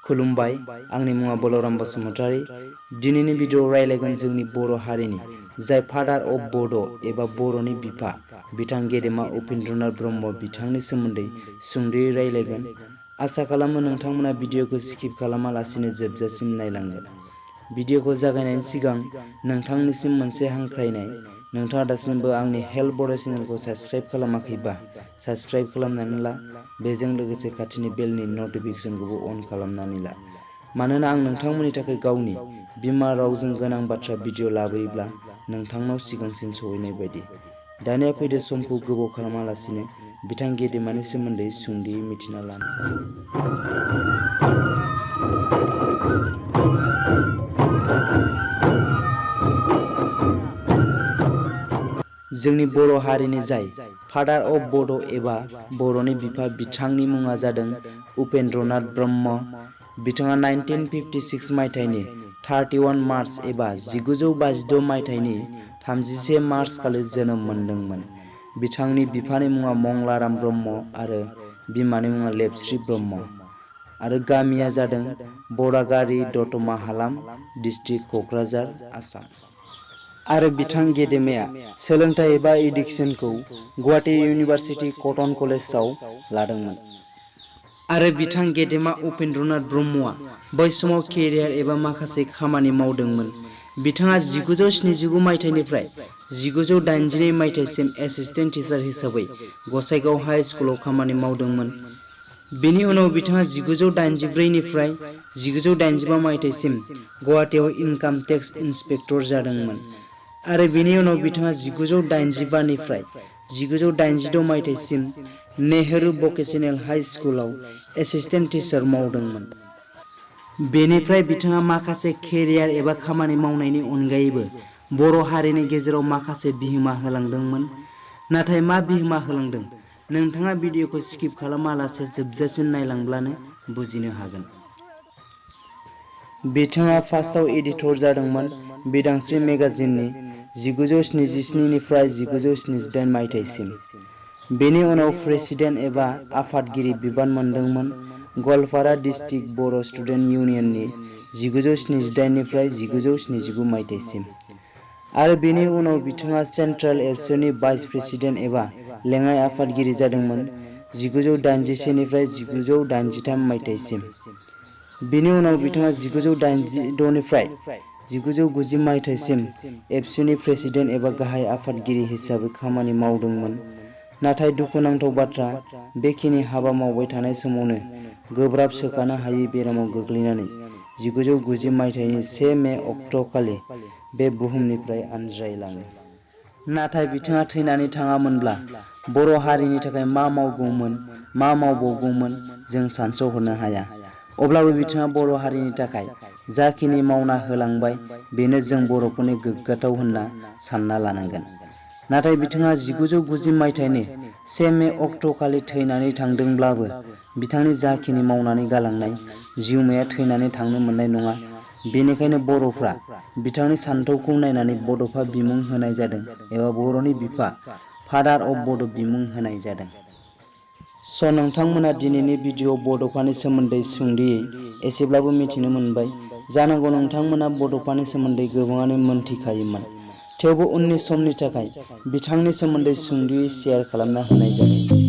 खुलुमबाय आंनि मुङा बलराम बसुमतारी। दिनैनि भिडिअ रायलायगोन जोंनि बर' हारिनि जाय फादार अफ बड' एबा बर'नि बिफा बिथां गेदेमा उपेन्द्रनाथ ब्रह्म बिथांनि सोमोन्दै सुंद'यै रायलायगोन। आसा खालामो नोंथांमोना भिडिअखौ स्किप खालामालासिनो जोबजासिम नायलांगोन। भिडिअखौ जागायनायनि सिगां नोंथांनिसिम मोनसे हांख्रायनाय, नोंथाङा दासिमबो आंनि हेल्प बर' चेनेलखौ साबस्क्राइब खालामाखैबा साबस्क्राइब खालामनानै ला, बेजों लोगोसे खाथिनि बेलनि नटिफिकेसनखौबो अन खालामनानै ला। मानोना आं नोंथांमोननि थाखाय गावनि बिमा रावजों गोनां बाथ्रा भिडिअ लाबोयोब्ला नोंथांनाव सिगांसिन सहैनाय बायदि। दानिया फैदो समखौ गोबाव खालामालासिनो बिथां गेदेमानि सोमोन्दै सुंद'यै मिथिना लानो। जोंनि बर' हारिनि जाय फादार अफ बड' एबा बर'नि बिफा बिथांनि मुङा जादों उपेन्द्रनाथ ब्रह्म। बिथाङा 1956 मायथाइनि 31 मार्च एबा 1952 मायथाइनि 31 मार्च खालि जोनोम मोनदोंमोन। बिथांनि बिफानि मुङा मंलाराम ब्रह्म आरो बिमानि मुङा लेपस्रि ब्रह्म आरो गामिया जादों बरागारि दतमा हालाम डिस्ट्रिक्ट क'क्राझार आसाम। आरो बिथां गेदेमाया सोलोंथाइ एबा इडुकेसनखौ गुवाहाटी इउनिभार्सिटी कटन कलेजाव लादोंमोन। आरो बिथां गेदेमा उपेन्द्रनाथ ब्रह्मआ बै समाव केरियार एबा माखासे खामानि मावदोंमोन। बिथाङा 1979 मायथाइनिफ्राय 1982 मायथाइसिम एसिस्टेन्ट टिचार हिसाबै गसाइगाव हाई स्कुलाव खामानि मावदोंमोन। बेनि उनाव बिथाङा 1984 निफ्राय 1985 मायथाइसिम गुवाहाटीआव इनकाम टेक्स इन्सपेक्टर जादोंमोन। आरो बेनि उनाव बिथाङा 1985 निफ्राय 1986 मायथाइसिम नेहरू भकेशनेल हाई स्कुलाव एसिस्टेन्ट टिचार मावदोंमोन। बेनिफ्राय बिथाङा माखासे केरियार एबा खामानि मावनायनि अनगायैबो बर' हारिनि गेजेराव माखासे बिहोमा होलांदोंमोन। नाथाय मा बिहोमा होलांदों नोंथाङा भिडिअखौ स्किप खालामालासे जोबजासिम नायलांब्लानो बुजिनो हागोन। बिथाङा फार्स्टआव एडिटर जादोंमोन बिदांस्रि मेगाजिननि 1977 निफ्राय 1978 मायथाइसिम। बेनि उनाव प्रेसिडेन्ट एबा आफादगिरि बिबान मोनदोंमोन गवालपारा डिस्ट्रिक्ट बर' स्टुडेन्ट इउनियननि 1978 निफ्राय 1979 मायथाइसिम। आरो बेनि उनाव बिथाङा सेन्ट्रेल एबसुनि भाइस प्रेसिडेन्ट एबा लेङाइ आफादगिरि जादोंमोन 1981 निफ्राय 1983 मायथाइसिम। बेनि उनाव बिथाङा 1986 निफ्राय 1990 मायथाइसिम एबसुनि प्रेसिडेन्ट एबा गाहाय आफादगिरि हिसाबै खामानि मावदोंमोन। नाथाय दुखुनांथाव बाथ्रा, बेखिनि हाबा मावबाय थानाय समावनो गोब्राब सोखानो हायै बेरामाव गोग्लैनानै 1990 मायथाइनि 1 मे अक्ट'खालि बे बुहुमनिफ्राय आनज्रायलाङो। नाथाय बिथाङा थैनानै थाङामोनब्ला बर' हारिनि थाखाय मा मावगौमोन, मा मावबावगौमोन जों सानस'हरनो हाया। अब्लाबो बिथाङा बर' हारिनि थाखाय जाखिनि मावना होलांबाय बेनो जों बर'फोरनि गोग्गाथाव होनना सानना लानांगोन। नाथाय बिथाङा 1990 मायथाइनि 1 मे अक्ट'खालि थैनानै थांदोंब्लाबो बिथांनि जाखिनि मावनानै गालांनाय जिउमाया थैनानै थांनो मोननाय नङा। बेनिखायनो बर'फ्रा बिथांनि सान्थौखौ नायनानै बड'फा बिमुं होनाय जादों एबा बर'नि बिफा फादार अफ बड' बिमुं होनाय जादों। स' नोंथांमोना दिनैनि भिडिअ बड'फानि सोमोन्दै सुंद'यै एसेब्लाबो मिथिनो मोनबाय। जानांगौ नोंथांमोना बड'फानि सोमोन्दै गोबाङानो मोनथिखायोमोन, थेवबो उननि समनि थाखाय बिथांनि सोमोन्दै सुंद'यै शेयार खालामना होनाय जादों।